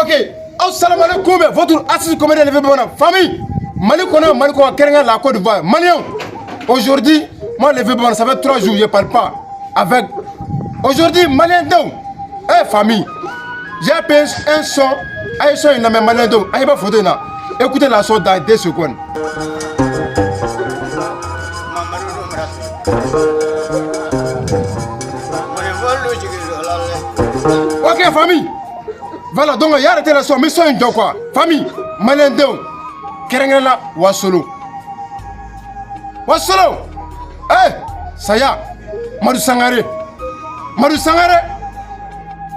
Ok, aw salamalekum bɛ votre artiste comédien de bamanan famille Mali kɔnɔ, Mali kɔnɔ, kɛrɛnkɛrɛn la Côte d'Ivoire. Maliyɛnw, aujourd'hui, moi, le vieux bamanan, ça fait 3 jours je parle pas avec. Aujourd'hui, maliyɛn denw, eh famille, j'ai payé un son. A ye son in lamɛn, maliyɛn denw. A ye b'a photo in na. Écoutez la son dans 2 secondes. Mamadu Doumbouya. Mɔnifɔlu jigi dɔ la dɛ. Ok famille, voilà, donc y a arrêté la son, n bɛ son in jɔ quoi. Famille, maliyɛn denw, kɛrɛnkɛrɛn la Wasolo, Wasolo, eh saya Madu Sangare, Madu Sangare,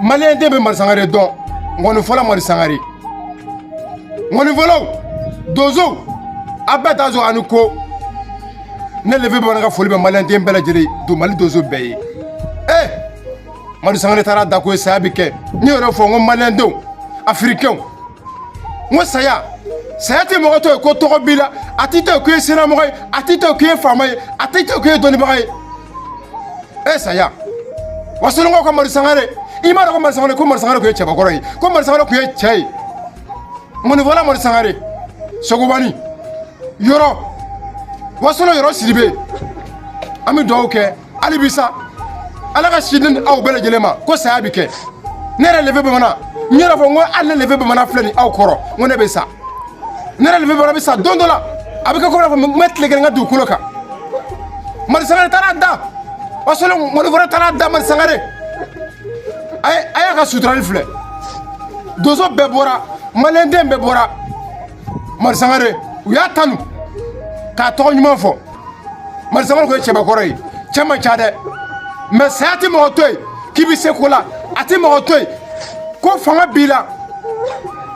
maliyɛn den bɛ Madu Sangare dɔn, ŋɔnifɔla Madu Sangare, ŋɔnifɔlaw, donsow, a bɛɛ t'a sɔrɔ ani ko ne lefe bamanan ka foli bɛ maliyɛn den bɛɛ lajɛlen don, Mali donso bɛɛ ye. Eh Madu Sangare taara da ko ye, saya bi kɛ. N y'o yɛrɛ fɔ n ko maliyɛn denw, afirikɛnw, n ko saya, saya tɛ mɔgɔ to yen ko tɔgɔ b'i la, a t'i to yen k'i ye sinamɔgɔ ye, a t'i to yen k'i ye faama ye, a t'i to yen k'i ye dɔnnibaga ye. E saya, wasolonkaw ka Madu Sangare, i m'a dɔn ko Madu Sangare, ko Madu Sangare tun ye cɛbakɔrɔ ye, ko Madu Sangare tun ye cɛ ye. Ŋɔnifɔla Madu Sangare, Sogobani yɔrɔ, Wasolo yɔrɔ Sidibe, an bɛ dugawu kɛ hali bi sa, Ala ka si di aw bɛɛ lajɛlen ma. Ko saya bi kɛ. Ne yɛrɛ lefe bamanan, n yɛrɛ fɔ n ko hali ne lefe bamanan filɛ nin aw kɔrɔ, n ko ne bɛ sa. Ne yɛrɛ lefe bamanan bɛ sa don dɔ la, a bɛ kɛ komi n'a fɔ n bɛ tile kelen n ka dugukolo kan. Madu Sangare taara da, Wasolo ŋɔnifɔla taara da. Madu Sangare, a ye a y'a ka suturali filɛ, donso bɛɛ bɔra, maliyɛnden bɛɛ bɔra. Madu Sangare, u y'a tanu k'a tɔgɔ ɲuman fɔ. Madu Sangare kun ye cɛbakɔrɔ ye, cɛ man ca dɛ, mais saya tɛ mɔgɔ to yen k'i bɛ se ko la, a tɛ mɔgɔ to yen ko fanga b'i la.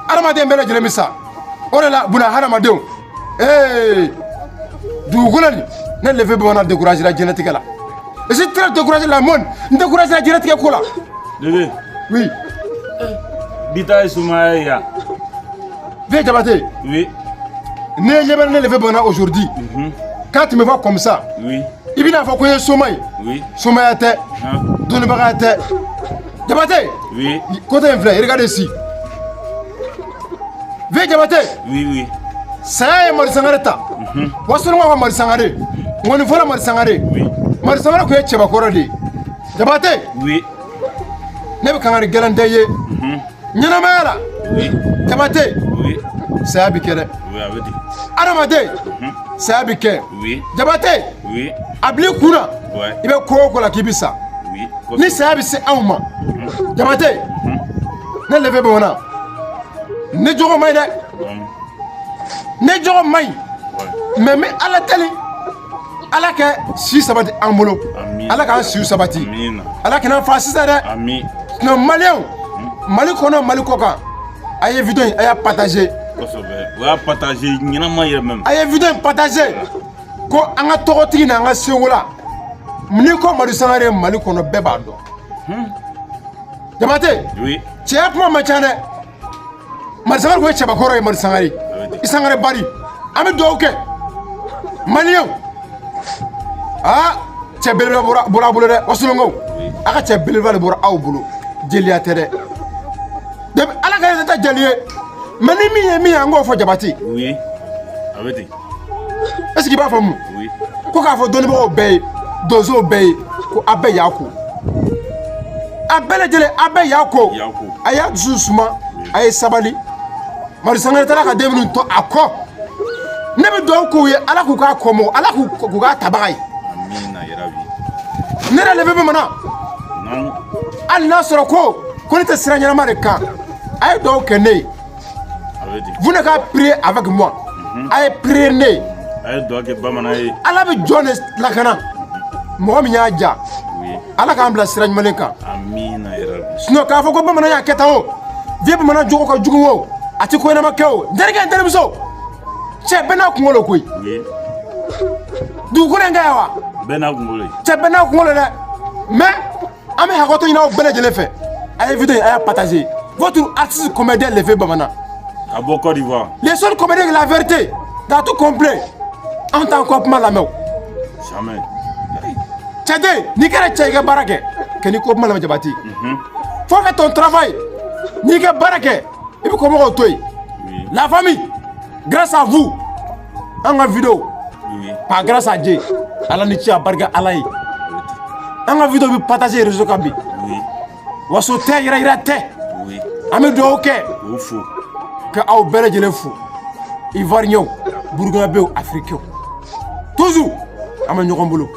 Adamaden bɛɛ lajɛlen bɛ sa, o de la buna hadamadenw, ee dugukolo nin, ne lefe bamanan découragé la diɲɛlatigɛ la. Je suis très découragé la monde, n découragé la diɲɛlatigɛ ko la. Bébé, Oui. Bi ta ye sumaya ye yan. Vieux Diabaté. Oui. Ne ɲɛ bɛ ne lefe bamanan aujourd'hui, quand tu me vois comme ça, i bɛna fɔ ko i ye soma ye. Somaya tɛ, dɔnnibagaya tɛ, Diabaté. Oui. Côté in filɛ, regarde ici, vieux Diabaté. Oui, oui. Saya ye Madu Sangare ta, wasolonkaw ka Madu Sangare, ŋɔnifɔla Madu Sangare. Madu Sangare tun ye cɛbakɔrɔ de ye, Jabate. Oui. Ne bɛ kangari gɛlɛn tɛ ye ɲɛnamaya la. Jabate. Oui. Saya bi kɛ dɛ. Oui, a bɛ ten. Adamaden, saya bi kɛ. Jabate. Oui. A bil'i kun na, i bɛ ko o ko la k'i bi sa. Ni saya bɛ se anw ma, Jabate, ne lefe bamanan, ne jogo man ɲi dɛ, ne jogo man ɲi, mais n bɛ Ala deli, Ala kɛ si sabati an bolo. Amin. Ala k'an siw sabati. Amina. Ala kana fa sisan dɛ. Ami. Sinon maliyɛnw, Mali kɔnɔ, Mali kɔ kan, a ye vidéo in, a y'a partager. Kosɛbɛ. O y'a partager ɲɛnama yɛrɛ même. A ye vidéo in partager ko an ka tɔgɔtigi n'an ka seko la, n'i ko Madu Sangare, Mali kɔnɔ, bɛɛ b'a dɔn, Jabate. Oui. Cɛya kuma man ca dɛ. Madu Sangare kun ye cɛbakɔrɔ ye. Madu Sangare, i Sangare bari, an bɛ dugawu kɛ maliyɛnw. Aa cɛ belebele bɔra aw bolo dɛ, wasolonkaw, a ka cɛ belebele de bɔra aw bolo. Jeliya tɛ dɛ. Depuis Ala ka ne tɛ jeli ye, mais ni min ye min ye, an k'o fɔ, Jabate. Oui. A bɛ ten. Est ce que i b'a faamu? Oui. Ko k'a fɔ dɔnnibagaw bɛɛ ye, donsow bɛɛ ye, ko a bɛɛ y'a ko, a bɛɛ lajɛlen, a bɛɛ y'a ko. Y'a ko. A y'a dusu suma, a ye sabali. Madu Sangare taara ka den minnu to a kɔ, ne bɛ dugawu k'u ye, Ala k'u k'a kɔmɔgɔ, Ala k'u k'a tabaga ye. Amina yarabi. Ne yɛrɛ lefe bɛ mana. Naamu. Hali n'a sɔrɔ ko ne tɛ sira ɲɛnama de kan, a ye dugawu kɛ ne ye. A bɛ ten. Vous n'avez qu'à prier avec moi, a ye prier ne ye. A ye dugawu kɛ bamanan ye. Ala bɛ jɔn de lakana, mɔgɔ min y'a ja. Ala k'an bila sira ɲuman kan. Amina yarabi. Sinon k'a fɔ ko bamanan y'a kɛ tan o, vieux bamanan jogo ka jugu o, a ti ko ɲɛnama kɛ o, n terikɛ, n terimuso, cɛ bɛɛ n'a kunkolo koyi. Dugukolo in ka yan wa? Bɛɛ n'a kunkolo ye. Cɛ bɛɛ n'a kunkolo dɛ, mais an bɛ hakɛto ɲini aw bɛɛ lajɛlen fɛ. A ye vidéo in, a y'a partager. Votre artiste comédien lefe bamanan. Ka bɔ Côte d'Ivoire. Les seuls comédiens de la vérité dans tout complet, an t'an kɔ kuma lamɛn o. Jamais. Cɛden, n'i kɛra cɛ, i ka baara kɛ, kɛ n'i ko kuma lamɛn, Jabati. Faut faire ton travail, n'i ka baara kɛ. I bɛ kɔmɔgɔw to yen. La famille, grâce à vous, an ka vidéo, par grâce à Dieu, Ala ni ci a barika Ala ye, an ka vidéo bɛ partager réseau kan bi. Waso tɛ, yɛrɛ yira tɛ. An bɛ dugawu kɛ. K'o fo. Ka aw bɛɛ lajɛlen fo, Ivoiriens, Burkinabéw, Africains, toujours an bɛ ɲɔgɔn bolo.